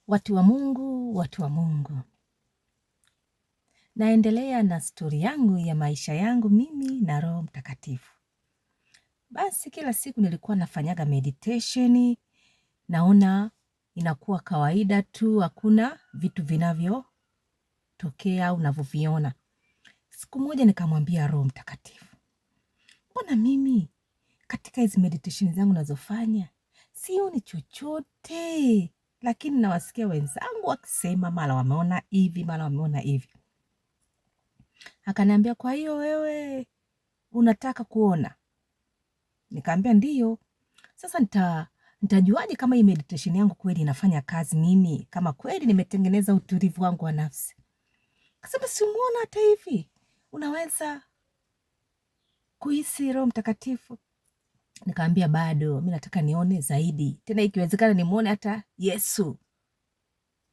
Watu wa Mungu, watu wa Mungu, naendelea na stori yangu ya maisha yangu mimi na Roho Mtakatifu. Basi kila siku nilikuwa nafanyaga meditation, naona inakuwa kawaida tu, hakuna vitu vinavyotokea au navyoviona. Siku moja nikamwambia Roho Mtakatifu, mbona mimi katika hizi meditation zangu nazofanya sioni chochote, lakini nawasikia wenzangu wakisema mara wameona hivi, mara wameona hivi. Akaniambia, kwa hiyo wewe unataka kuona? Nikaambia ndiyo. Sasa nitajuaje kama hii meditation yangu kweli inafanya kazi mimi, kama kweli nimetengeneza utulivu wangu wa nafsi? Akasema, si umeona hata hivi unaweza kuhisi Roho Mtakatifu? Nikaambia bado, mi nataka nione zaidi, tena ikiwezekana nimuone hata Yesu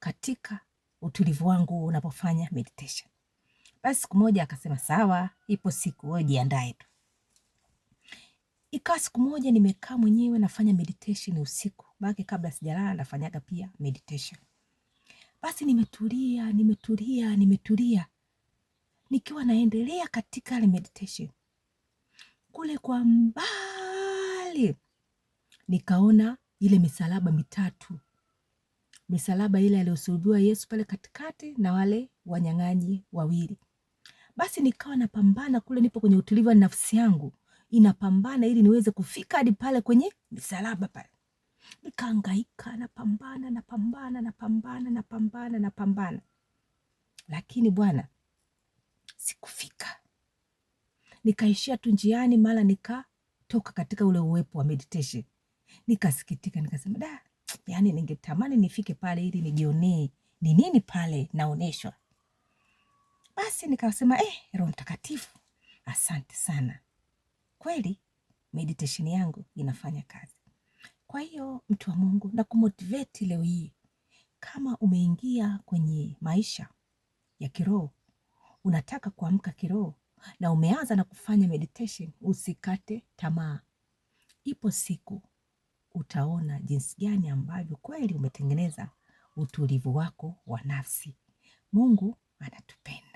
katika utulivu wangu unapofanya meditation. Basi siku moja akasema sawa, ipo siku, wewe jiandae tu. Ikawa siku moja nimekaa mwenyewe nafanya meditation usiku, maana kabla sijalala nafanyaga pia meditation. Basi nimetulia, nimetulia, nimetulia, nikiwa naendelea katika ile meditation, kule kwa mbali nikaona ile misalaba mitatu, misalaba ile aliyosulubiwa Yesu pale katikati na wale wanyang'anyi wawili. Basi nikawa napambana kule, nipo kwenye utulivu wa nafsi yangu inapambana ili niweze kufika hadi pale kwenye misalaba pale. Nikahangaika, napambana, napambana, napambana, napambana, napambana, lakini bwana, sikufika. Nikaishia tu njiani, mara nikatoka katika ule uwepo wa meditation. Nikasikitika, nikasema da, yani ningetamani nifike pale ili nijionee ni nini pale naoneshwa. Basi nikasema Roho Mtakatifu, asante sana, kweli meditation yangu inafanya kazi. Kwa hiyo mtu wa Mungu, na kumotivate leo hii, kama umeingia kwenye maisha ya kiroho, unataka kuamka kiroho na umeanza na kufanya meditation, usikate tamaa. Ipo siku utaona jinsi gani ambavyo kweli umetengeneza utulivu wako wa nafsi. Mungu anatupenda.